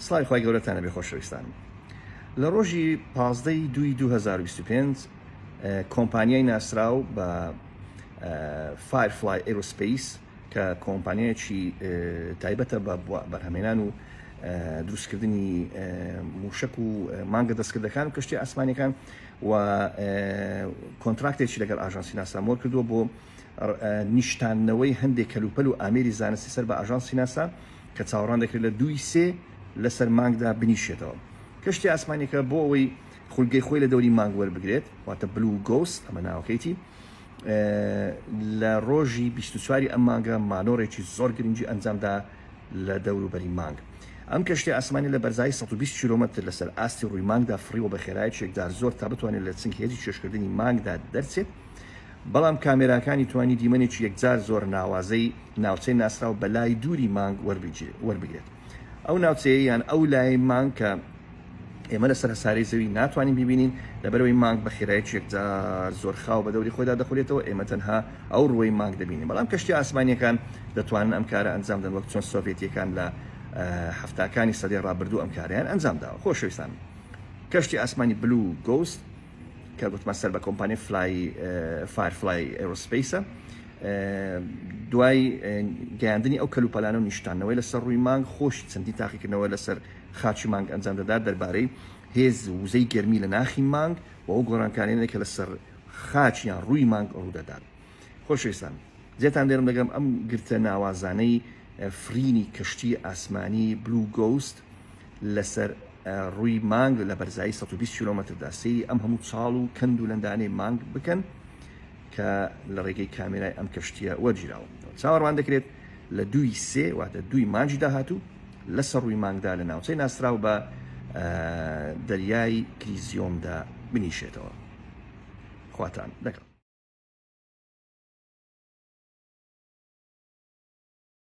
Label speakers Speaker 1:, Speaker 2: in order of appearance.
Speaker 1: سڵاوی خوای گەورەتان هەبێ خۆشەویستانم. لە ڕۆژی 15 ی دووی 2025 کۆمپانیای ناسراو بە Firefly Aerospace کە کۆمپانیایەکی تایبەتە بە بەرهەمێنان و دروستکردنی موشک و مانگە دەستکردەکان و کەشتی ئاسمانیەکان و کۆنتراکتێکی لەگەڵ ئاژانسی ناسا مۆر کردووە بۆ نیشتاندنەوەی هەندێک کەلوپەل و ئامێری زانستی سەر بە ئاژانسی ناسا کە چاوەڕان دەکرێت لە دووی سێ لەسەر مانگدا بنیشێتەوە. کەشتی ئاسمانیەکە بۆ ئەوەی خولگەی خۆی لە دەوری مانگ وەربگرێت، واتە Blue Ghost ئەمە ناوەکەیتی، لە ڕۆژی 24 ی ئەم مانگە مانۆڕێکی زۆر گرنگی ئەنجامدا لە دەوروبەری مانگ. ئەم کەشتی ئاسمانی لە بەرزایی 120 کیلۆمەتر لەسەر ئاستی ڕووی مانگدا فڕیوە بە خێرایەکی یەکجار زۆر تا بتوانێت لە چنگ هێزی کێشکردنی مانگدا دەرچێت، بەڵام کامێراکانی توانی دیمەنێکی یەکجار زۆر ناوازەی ناوچەی ناسراو بە لای دووری مانگ وەربگرێت. ئەو ناوچەیە یان ئەو لایەی مانگ کە ئێمە لەسەر هەسارەی زەوی ناتوانین بیبینین، لەبەرئەوەی مانگ بە خێرایەکی یەکجار زۆر خاو بە دەوری خۆیدا دەخولێتەوە، ئێمە تەنها ئەو ڕووەی مانگ دەبینین. بەڵام کەشتییە ئاسمانییەکان دەتوانن ئەم کارە ئەنجام دەن، وەک چۆن سۆڤێتییەکان لە حەفتاکانی سەدەی ڕابردوو ئەم کارەیان ئەنجام داوە. خۆشەویستانم، کەشتی ئاسمانی Blue Ghost کە گوتمان سەر بە کۆمپانیای فلای Firefly Aerospace ە دوای گەیاندنی ئەو کەلوپەلانە و نیشتانەوەی لەسەر ڕووی مانگ خۆشی چەندین تاقیکردنەوە لەسەر خاچی مانگ ئەنجام دەدات دەربارەی هێز وزەی گەرمی لە ناخی مانگ و ئەو گۆڕانکاریانە کە لەسەر خاچ یان ڕووی مانگ ڕوودەدات. خۆشەویستان جێتان دێرم دەگەم ئەم گرتە ناوازانەی فڕینی کەشتی ئاسمانی Blue Ghost لەسەر ڕووی مانگ لە بەرزایی 120 کیلۆمەتردا سەیری ئەم هەموو چاڵ و کەند و لەندانەی مانگ بکەن کە لە ڕێگەی کامێرای ئەم کەشتیە وەرگیراوە. چاوەڕوان دەکرێت لە دووی سێ واتە دووی مانگی داهاتوو لەسەر ڕووی مانگدا لە ناوچەی ناسراو بە دەریای کریزیۆمدا بنیشێتەوە. خواتان لەگەڵ.